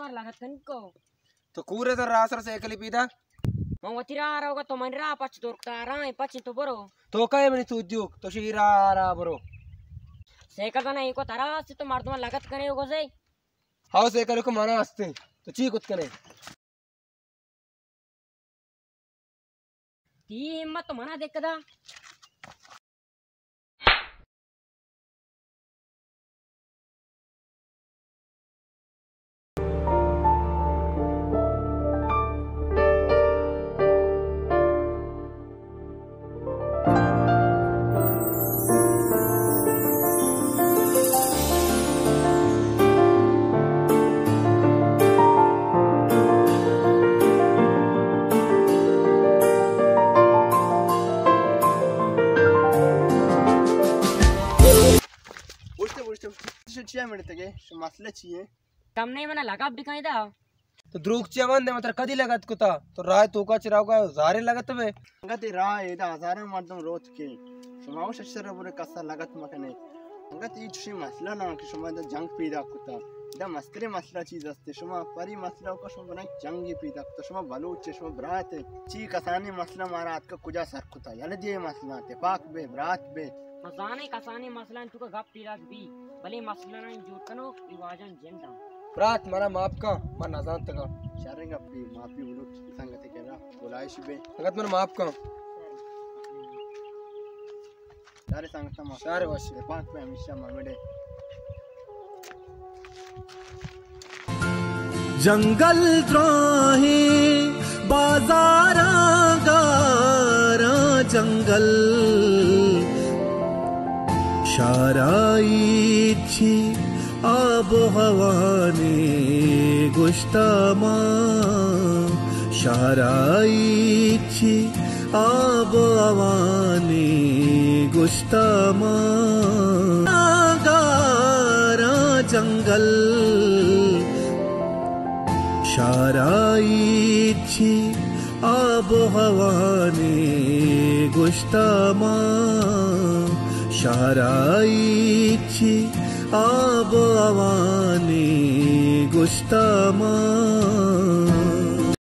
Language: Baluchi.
لگت کن کو۔ تو کورے تو راہ سر سائیکل پیدا۔ من وتی راہ روگا، تو من راہ پچ دور کتا، راہ پچ تو برو۔ تو کئے منی تو دیوک، تو شی راہ راہ برو۔ سائیکل بنا ایکو ترا است، تو مردم لگت کنے گوزے۔ ہاو، سائیکل کو منا است، تو چی کت کنے؟ تی ہمت تو منا دیکھ دا۔ بوشتے، بوشتے، بوشتے۔ چیا مڑتگے؟ شو مسئلہ چی ہے؟ کم نہیں، منا لگا بکائیں دا۔ تو دروگ چیا بندے؟ من ترا کدی لگت کتا؟ تو راہ توکا چراوگا زارے لگت بے۔ انگت راہ ایدا ہزارہ مردم روت کے۔ شما وش شر برے کسا لگت مکنے۔ انگت ای چشی مسئلہ نہ کہ شما دا جنگ پیدا کتا۔ دا مسترے مسئلہ چیز است۔ شما پری مسئلہ کو شما بنا جنگی پیدا کتا۔ شما بلوچ، شما برات۔ چی کسانی مسئلہ مارا اتکا کجا سر کتا؟ یل دے مسئلہ، تپاک بے، برات بے۔ مزانے کسانی مسئلہ تو کا گپ پیدا بی، بلے مسئلہ نہ جوڑ کنو، ای واجن جندا۔ برات، منا معاف کن، من نزانتگا۔ شر گپی، معافی بلوٹ سنگت کرا، بلائش بے۔ سنگت، من معاف کن۔ شر سنگت، معاف۔ شر وش۔ پاک پہ ہمیشہ ممڑے۔ جنگل دراہیں بازاراں گاراں جنگل، شارائی چی آب و ہوا نے گوشتا ما، شارائی چی آب و ہوا نے گوشتا ما۔ گاراں جنگل، شارائی چی آب و ہوا نے گوشتا ما، شارائی چی آب و ہوا نے گوشتا ما۔